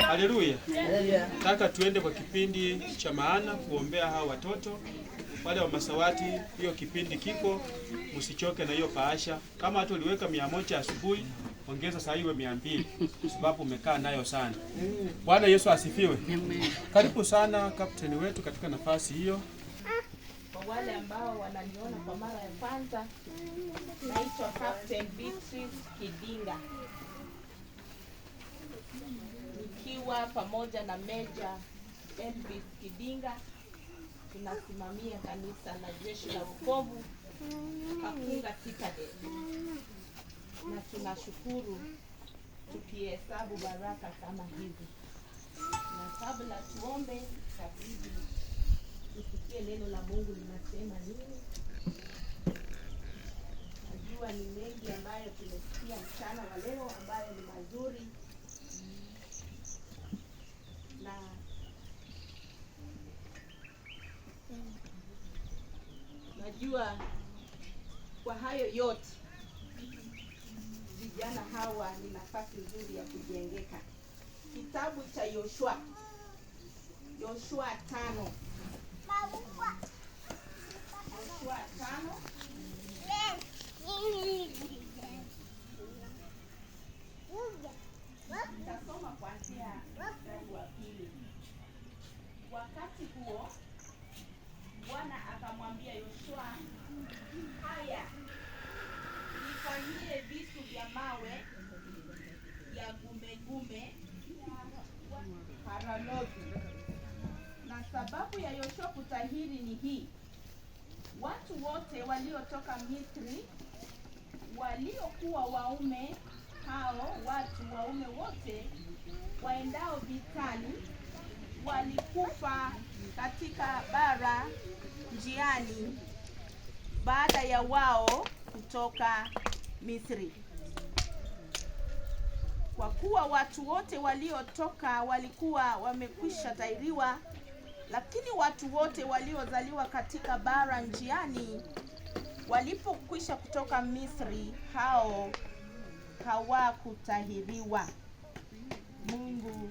Haleluya. Nataka tuende kwa kipindi cha maana kuombea hawa watoto wale wa Masawati. Hiyo kipindi kiko, msichoke na hiyo paasha. Kama hata uliweka 100 asubuhi, ongeza saa iwe 200 kwa sababu umekaa nayo sana. Bwana Yesu asifiwe. Karibu sana kapteni wetu katika nafasi hiyo. Kwa wale ambao wananiona kwa mara ya kwanza, naitwa Captain Beatrice Kidinga, nikiwa pamoja na Meja Elvis Kidinga, tunasimamia kanisa la Jeshi la Wokovu Kakunga Citadel, na tunashukuru tukihesabu baraka kama hizi. Na kabla tuombe, itabidi tusikie neno la Mungu linasema nini. Najua ni mengi ambayo tumesikia mchana wa leo ambayo ni mazuri, na najua kwa hayo yote vijana hawa ni nafasi nzuri ya kujengeka. Kitabu cha Yoshua, Yoshua 5. Yoshua 5. Nitasoma kuanzia mstari wa 2. Wakati huo Bwana akamwambia Yoshua, haya, nifanyie visu vya mawe ya gumegume paralogi. Na sababu ya Yoshua kutahiri ni hii: watu wote waliotoka Misri waliokuwa waume, hao watu waume wote waendao vitani walikufa katika bara njiani baada ya wao kutoka Misri. Kwa kuwa watu wote waliotoka walikuwa wamekwisha tahiriwa, lakini watu wote waliozaliwa katika bara njiani walipokwisha kutoka Misri, hao hawakutahiriwa. Mungu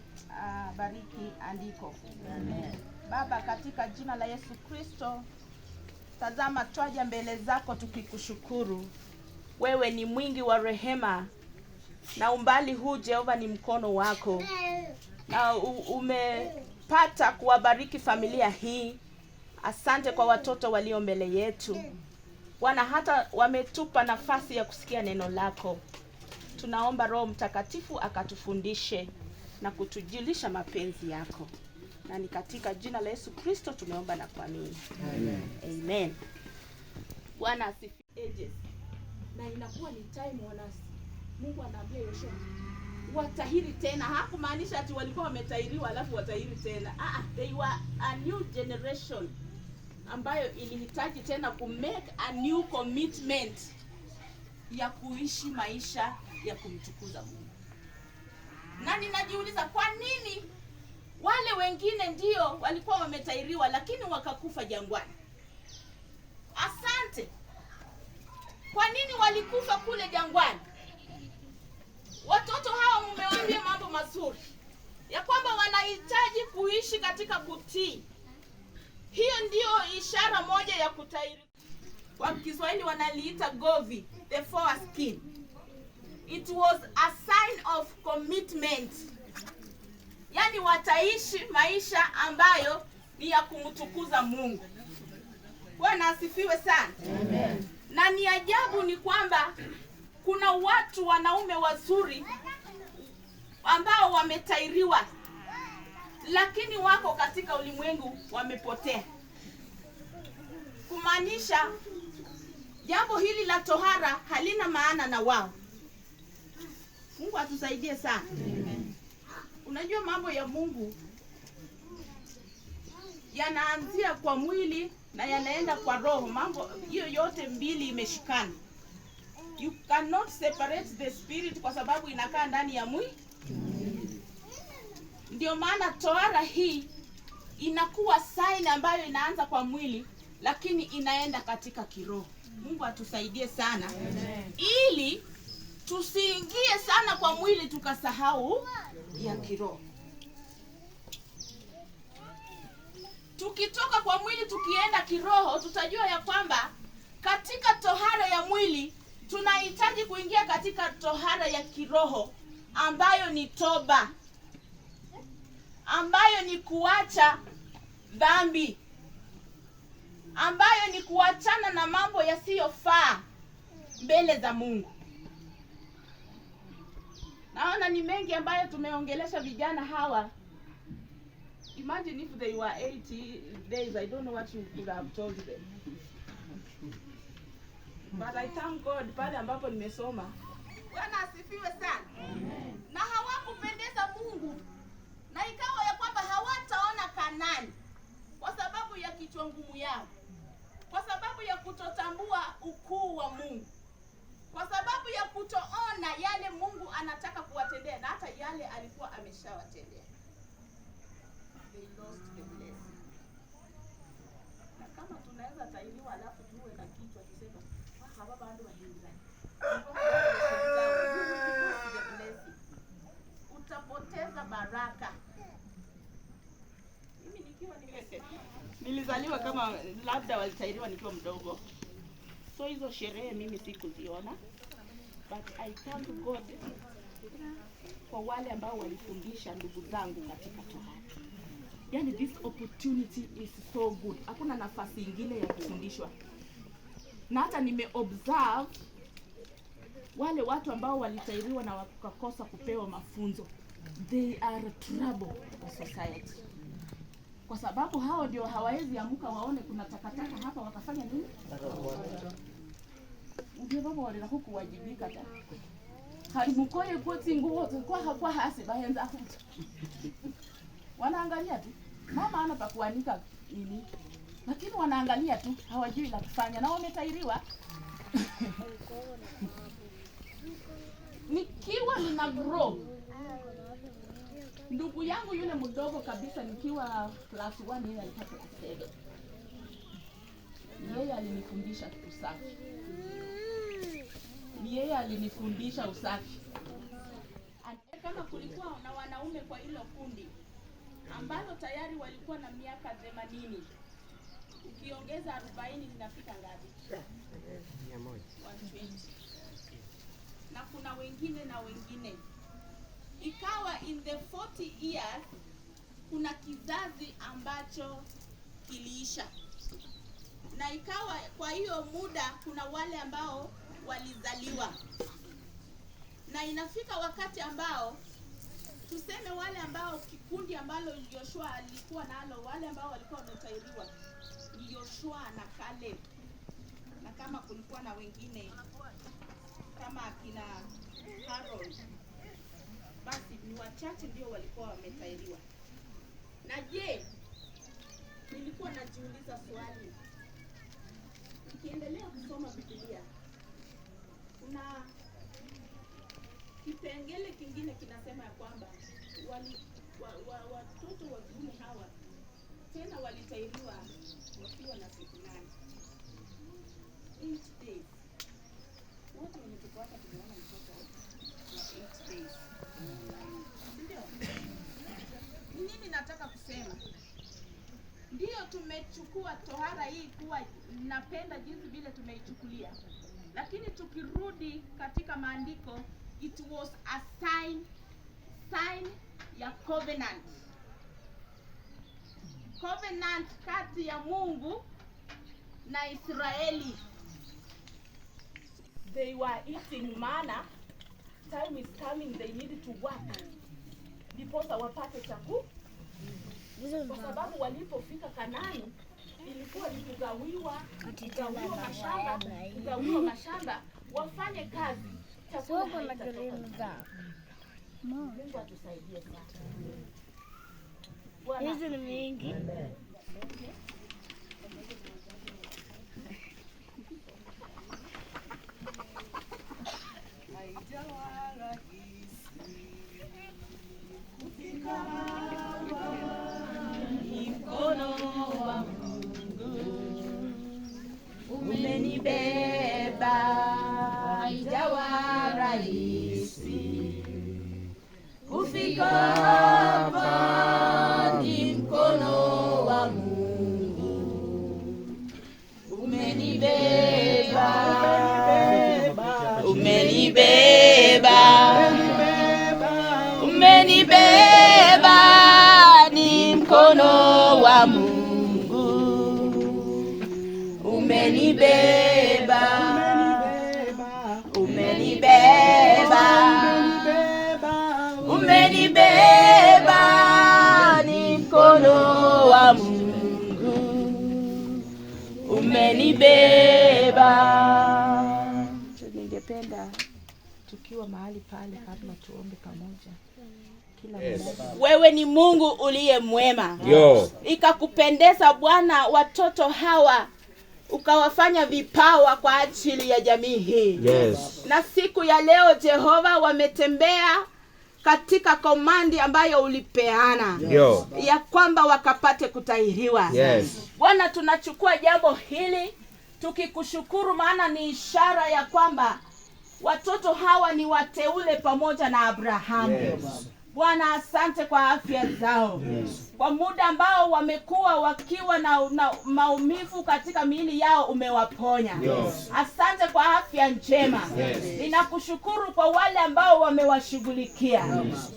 bariki andiko. Amen. Baba, katika jina la Yesu Kristo, tazama twaja mbele zako tukikushukuru. Wewe ni mwingi wa rehema, na umbali huu Jehova ni mkono wako, na umepata kuwabariki familia hii. Asante kwa watoto walio mbele yetu Bwana, hata wametupa nafasi ya kusikia neno lako. Tunaomba Roho Mtakatifu akatufundishe na kutujulisha mapenzi yako, na ni katika jina la Yesu Kristo tumeomba na kuamini. Amen. Amen. Bwana asifiwe. Na inakuwa ni time Mungu anaambia Yoshua watahiri tena. Hakumaanisha ati walikuwa wametahiriwa alafu watahiri tena. They were a new generation ambayo ilihitaji tena ku make a new commitment ya kuishi maisha ya kumtukuza Mungu. Na ninajiuliza kwa nini wale wengine ndio walikuwa wametahiriwa lakini wakakufa jangwani? Asante. Kwa nini walikufa kule jangwani? Watoto hawa mmewaambia mambo mazuri ya kwamba wanahitaji kuishi katika kutii. Hiyo ndio ishara moja ya kutahiri. Kwa Kiswahili wanaliita govi, the foreskin. It was a sign of commitment. Yaani wataishi maisha ambayo ni ya kumtukuza Mungu. Bwana asifiwe sana. Amen. Na ni ajabu ni kwamba kuna watu wanaume wazuri ambao wametairiwa, lakini wako katika ulimwengu wamepotea. Kumaanisha jambo hili la tohara halina maana na wao. Mungu atusaidie sana. Amen. Unajua mambo ya Mungu yanaanzia kwa mwili na yanaenda kwa roho. Mambo hiyo yote mbili imeshikana. You cannot separate the spirit kwa sababu inakaa ndani ya mwili. Ndio maana tohara hii inakuwa sign ambayo inaanza kwa mwili lakini inaenda katika kiroho. Mungu atusaidie sana. Amen. Ili tusiingie sana kwa mwili tukasahau ya kiroho. Tukitoka kwa mwili tukienda kiroho, tutajua ya kwamba katika tohara ya mwili tunahitaji kuingia katika tohara ya kiroho ambayo ni toba, ambayo ni kuacha dhambi, ambayo ni kuachana na mambo yasiyofaa mbele za Mungu. Naona ni mengi ambayo tumeongelesha vijana hawa. Imagine if they were 80 days, I don't know what you could have told them. But I thank God pale ambapo nimesoma. Bwana asifiwe sana. Amen. Na hawakupendeza Mungu, na ikawa ya kwamba hawataona Kanani kwa sababu ya kichwa ngumu yao, kwa sababu ya kutotambua ukuu wa Mungu, kwa sababu ya kutoona yale Mungu anataka kuwatendea na hata yale alikuwa ameshawatendea. They lost the blessing. Na kama tunaweza tairiwa alafu tuwe na kichwa tuseme hawa bandu wahindra, utapoteza baraka. Mimi nikiwa nilizaliwa kama labda walitairiwa nikiwa mdogo, so hizo sherehe mimi sikuziona, but I thank God kwa wale ambao walifundisha ndugu zangu katika tohara. Yani this opportunity is so good. Hakuna nafasi ingine ya kufundishwa. Na hata nimeobserve wale watu ambao walitairiwa na wakakosa kupewa mafunzo, they are trouble for society. Kwa sababu hao ndio hawawezi amka waone kuna takataka hapa wakafanya nini? Ndio baba walira hukuwajibika ta. Halimukoye koti nguo kwa hasi bahenza hutu. Wanaangalia tu. Mama ana pa kuanika nini? Lakini wanaangalia tu, hawajui la kufanya na wametairiwa. Nikiwa nina grow, ndugu yangu yule mdogo kabisa nikiwa class 1, yeye alikuwa class 7. Yeye alinifundisha usafi. Yeye alinifundisha usafi. Kama kulikuwa na wanaume kwa hilo kundi ambalo tayari walikuwa na miaka 80, ukiongeza 40 zinafika ngapi? 120. Na kuna wengine na wengine. Ikawa in the 40 years kuna kizazi ambacho kiliisha. Na ikawa kwa hiyo muda kuna wale ambao walizaliwa. Na inafika wakati ambao tuseme wale ambao kikundi ambalo Joshua alikuwa nalo, wale ambao walikuwa wametairiwa ni Joshua na Caleb, na kama kulikuwa na wengine kama akina Harold, basi ni wachache ndio walikuwa wametairiwa. Na je, nilikuwa najiuliza swali nikiendelea kusoma Biblia, kuna kipengele kingine kinasema ya kwamba watoto wa kiume hawa tena walitairiwa wakiwa na siku 8. 8 days. Wote wenye tuko hapa tumeona mtoto wa 8 days. Ndio. Nini nataka kusema? Ndiyo tumechukua tohara hii kuwa, napenda jinsi vile tumeichukulia, lakini tukirudi katika maandiko, it was a sign ya covenant kati ya Mungu na Israeli. They were eating manna. Time is coming, they need to work ndiposa wapate chakula, kwa sababu walipofika Kanani ilikuwa ni kugawiwa mashamba, wafanye kazi, chakula Soko na haitatoka. Green za. Mungu atusaidie sana. Bwana Hizi ni mingi. Haijawa rahisi kufika hapa, ni mkono wa Mungu umenibeba. Haijawa rahisi kufika hapa, ni mkono wa Mungu umenibeba, umenibeba, umenibeba, ni mkono wa Mungu umenibeba, umenibeba, umenibeba, ni mkono wa Mungu umenibeba. Ningependa tukiwa mahali pale, kabla tuombe pamoja, kila mmoja. Wewe ni Mungu uliye mwema. Yo. Ikakupendeza Bwana watoto hawa ukawafanya vipawa kwa ajili ya jamii hii. Na siku ya leo Jehova, wametembea katika command ambayo ulipeana ya kwamba wakapate kutahiriwa. Bwana, tunachukua jambo hili tukikushukuru, maana ni ishara ya kwamba watoto hawa ni wateule pamoja na Abrahamu. Bwana, asante kwa afya zao. Kwa muda ambao wamekuwa wakiwa na maumivu katika miili yao, umewaponya. Asante kwa afya njema. Ninakushukuru kwa wale ambao wamewashughulikia.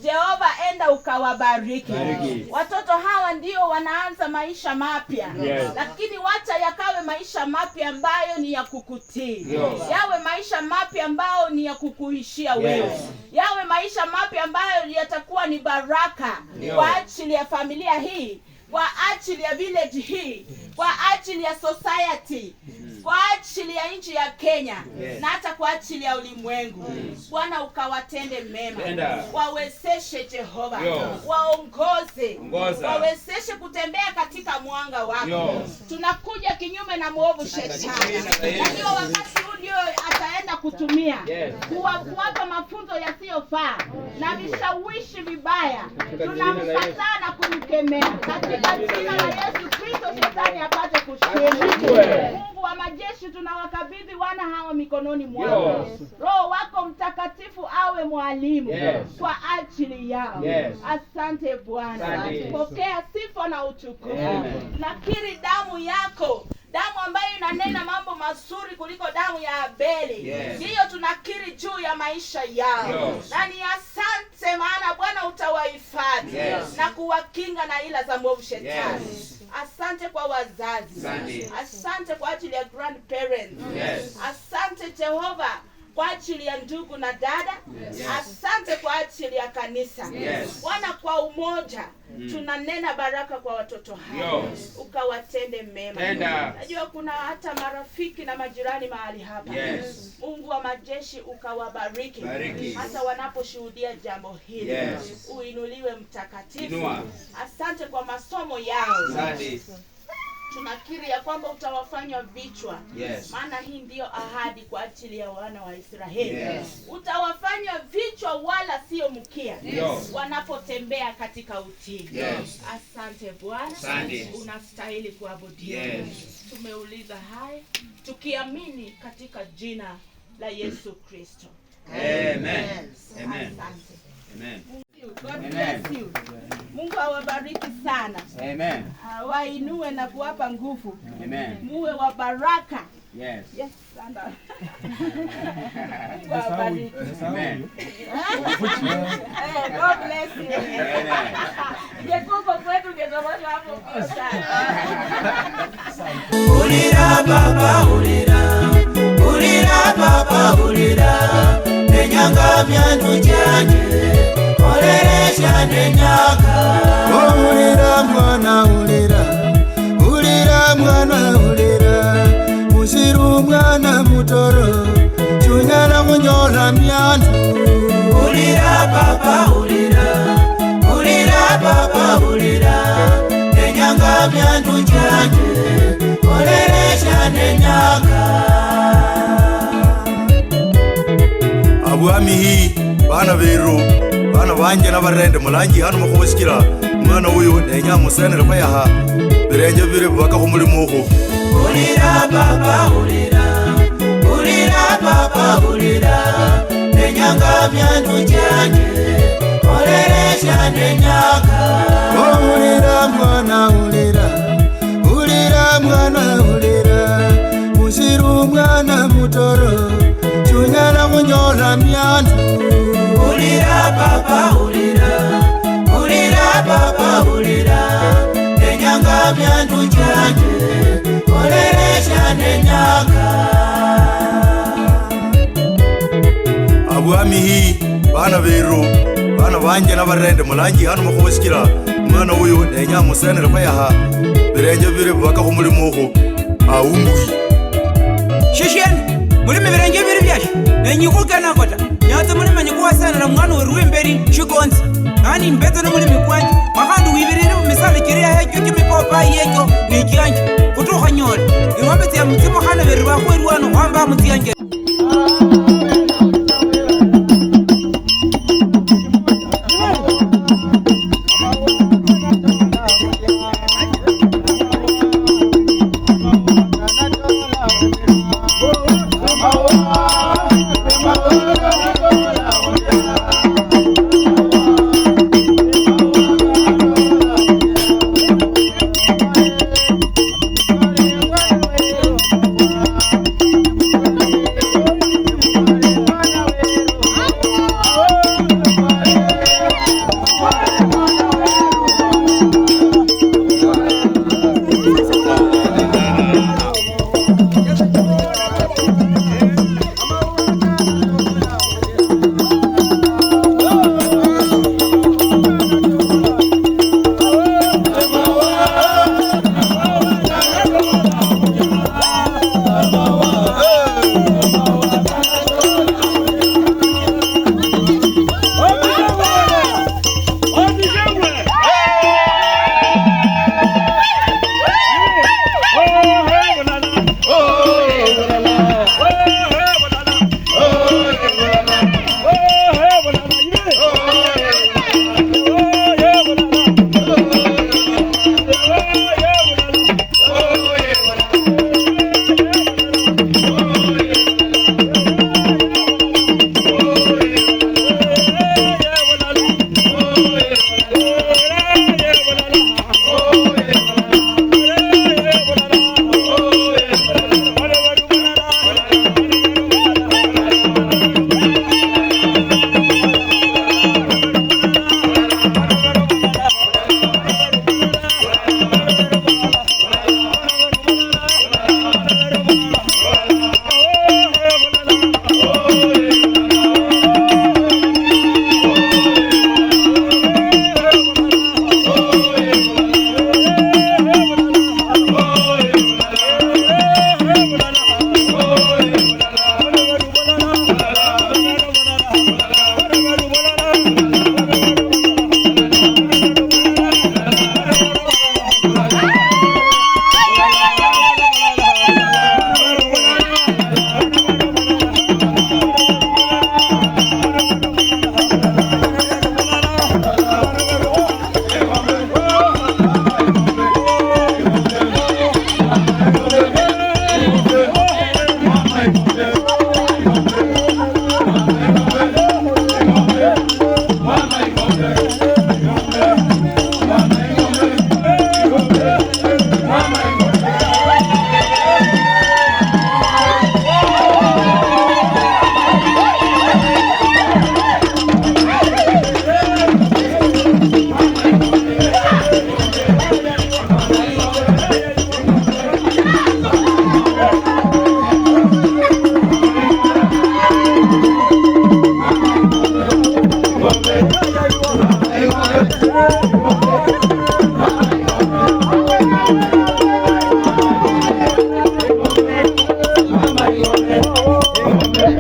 Jehova, enda ukawabariki. Bariki. Watoto hawa ndio wanaanza maisha mapya. Lakini wacha yakawe maisha mapya ambayo ni ya kukutii. Yawe maisha mapya ambayo ni ya kukuishia wewe. Yawe maisha mapya ambayo yatakuwa ni baraka kwa ajili ya familia hii, kwa ajili ya village hii, kwa ajili ya society, kwa ajili ya nchi ya Kenya na hata kwa ajili ya ulimwengu. Bwana, ukawatende mema, Tenda. wawezeshe Jehova, Yo. waongoze, Ongoza. wawezeshe kutembea katika mwanga wako. Tunakuja kinyume na mwovu shetani. Jina la Yesu. Najua wakati huu ndio ataenda kutumia kuwapa mafunzo yasiyofaa na vishawishi vibaya. Tunamkataa na kumkemea katika jina la Yesu Kristo, shetani apate kushindwa. Ashindwe. Mungu wa majeshi, tunawakabidhi wana hawa mikononi mwako. Roho wako Mtakatifu awe mwalimu kwa ajili yao. Asante Bwana, Asante. pokea sifa na utukufu. Amen. Nakiri damu yako, damu ambayo inanena mambo mazuri kuliko damu ya Abeli, ndiyo tunakiri juu ya maisha yao. Na ni asante, maana Bwana utawahifadhi na kuwakinga na ila za mwovu shetani. Asante kwa wazazi. Asante. Asante kwa ajili ya grandparents. Asante Jehova kwa ajili ya ndugu na dada. Asante kwa ajili ya kanisa. Bwana, kwa umoja tunanena baraka kwa watoto hawa, ukawatende mema. Tenda. Najua kuna hata marafiki na majirani mahali hapa. Mungu wa majeshi, ukawabariki Bariki. hata wanaposhuhudia jambo hili. Uinuliwe Mtakatifu. Inua. Asante kwa masomo yao. Asante. Tunakiri ya kwamba utawafanya vichwa, maana hii ndiyo ahadi kwa ajili ya wana wa Israeli. Utawafanya vichwa wala sio mkia, wanapotembea katika utii. Asante Bwana. Asante. Unastahili kuabudiwa. Tumeuliza haya tukiamini katika jina la Yesu Kristo. Amen. Amen. Asante. Amen. God Amen. bless you. Mungu awabariki sana. Amen. Awainue na kuwapa nguvu. Amen. Muwe wa baraka. Yes. Yes, sana. Mungu awabariki. Amen. God bless you. Amen. Ingekuwa kwetu ungesomeshwa hapo sana. Ulira baba ulira, ulira baba ulira, nenyanga myandu chanje, oleresha nenyaka. Ulira mwana ulira, ulira mwana ulira, musiru mwana mutoro, chunyala kunyola myandu. Ulira baba ulira, ulira baba ulira, nenyanga myandu chanje, oleresha nenyaka. Abwami bana beru bana banje nabarende mulangi hano mukhubusikila mwana uyu nenya musenere kwayaha birenje biri bubaka khumulimo ukhu. Ulira baba ulira, ulira baba ulira, nenyanga myandu chanje, oleresha nenyaka. Ulira mwana ulira, ulira mwana ulira, musiru mwana mutoro, chunyala kunyola myandu. Ulira baba ulira, ulira baba ulira, nenyanga myandu chanje, oleresha nenyaka. Abwami bana beru bana banje nabarende mulangi hano mukhubusikila mwana uyu nenya musenere kwayaha birenje biri bubaka khumulimo ukhu aumbwi. Shisheni mulimi birenje biri byashe nenyikukana kota nyatse mulimi nyikuwasanira mwana weruwe mberi shikonzi nani mbetse nomulimi kwanje makhandi wibirire mumisale kiri yahekyo kimipopa yekyo nikyanje kutukha nyola ing'ombe tsya mutsimukhana beri bakhwerwano khwamba mutsyange. Thank you.